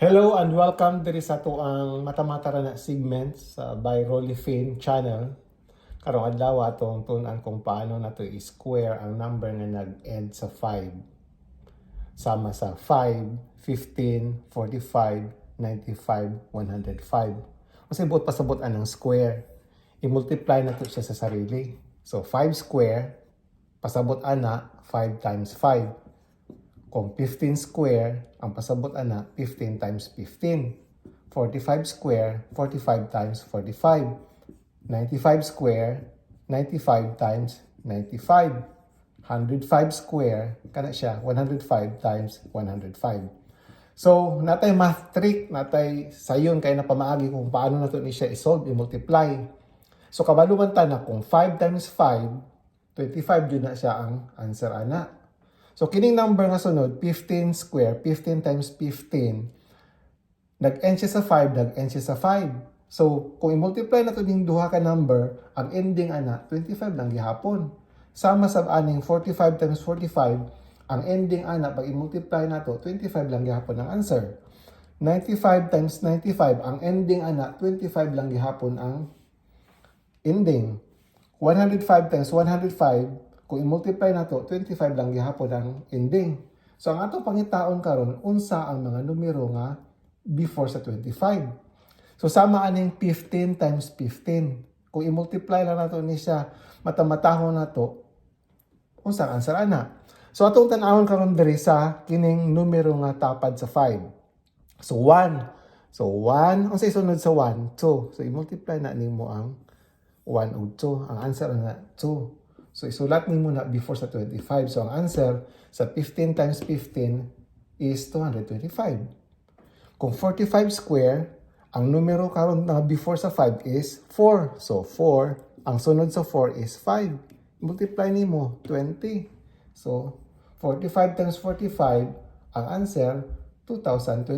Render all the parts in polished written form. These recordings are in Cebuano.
Hello and welcome diri sa atoang Mata-Mata Ra Na segment sa by Rolly Finn channel. Karong adlaw, atong tun-an kung paano nato i-square ang number nga nag-end sa 5. Sama sa 5, 15, 45, 95, 105. Unsay buot pasabot anang square? I-multiply nato siya sa sarili. So 5 square, pasabot ana 5 times 5. Kung 15 square, ang pasabot ana 15 times 15. 45 square, 45 times 45. 95 square, 95 times 95. 105 square, kana siya, 105 times 105. So, naa tay math trick, naa tay sayon kay na pamaagi kung paano nato ni siya i-solve, i-multiply. So, kabalo man ta na kung 5 times 5, 25 jud na siya ang answer ana. So, kining number nga sunod, 15 square, 15 times 15, nag-end siya sa 5, nag-end siya sa 5. So, kung i-multiply nato ning duha ka number, ang ending ana, 25 lang gihapon. Sama sa aning 45 times 45, ang ending ana, pag i-multiply nato, 25 lang gihapon ang answer. 95 times 95, ang ending ana, 25 lang gihapon ang ending. 105 times 105, kung i-multiply nato, 25 lang gihapon ang ending. So ang atong pangitaon karon, unsa ang mga numero nga before sa 25? So sama aning 15 times 15. Kung i-multiply lang nato ni siya, matamatahon nato, unsa ang answer ana? So atong tan-awon karon diri sa kining numero nga tapad sa 5. So 1. So 1, unsay sunod sa 1? 2. So i-multiply na nimo ang 1 ug 2. Ang answer na 2. So isulat nimo na before sa 25. So ang answer sa 15 times 15 is 225. Kung 45 square, ang numero karon na before sa 5 is 4. So 4, ang sunod sa 4 is 5. Multiply nimo 20. So 45 times 45, ang answer 2025.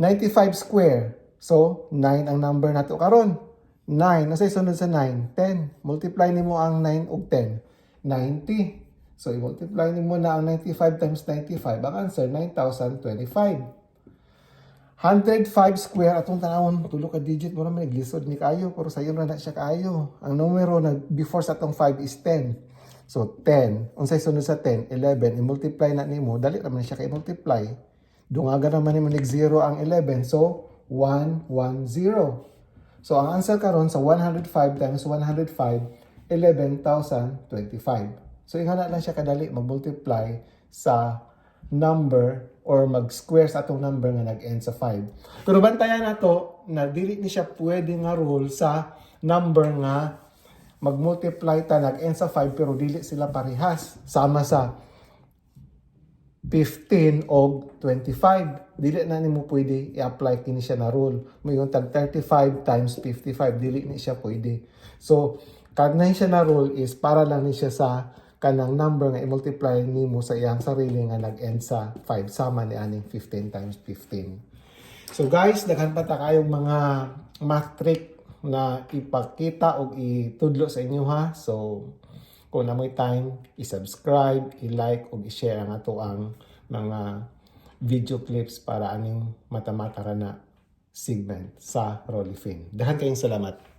95 square. So 9 ang number nato karon. 9, unsay sunod sa 9? 10. Multiply nimo ang 9 ug 10. 90. So i-multiply nimo na ang 95 times 95. Ang answer 9,025. 105 square, atong tanawon, tulo ka digit mo naman naglisod ni kayo, pero sayon ra na siya kaayo. Ang numero na before sa atong 5 is 10. So 10, unsay sunod sa 10? 11. I-multiply na nimo, dali naman siya kay multiply. Dungaga naman nimo nig 0 ang 11. So 1 1 0. So ang answer karon sa 105 times 105, 11,025. So ingana lang siya kadali mag-multiply sa number or mag-square sa atong number nga nag-end sa 5. Pero bantayan nato na dili ni siya pwede nga rule sa number nga mag-multiply ta nag-end sa 5 pero dili sila parehas. Sama sa 15 og 25. Dili na nimo pwede i-apply kini siya na rule. Moingon tag 35 times 55, dili ni siya pwede. So, kanang siya na rule is para lang ni siya sa kanang number nga i-multiply nimo sa iyang sarili nga nag-end sa 5, sama ni aning 15 times 15. So guys, daghan pa ta kayong mga math trick na ipakita o itudlo sa inyo ha. So kung naa moy time, i-subscribe, i-like o i-share ang atoang mga video clips para aning Mata-Mata Ra Na segment sa Rolly Finn. Daghan kayong salamat.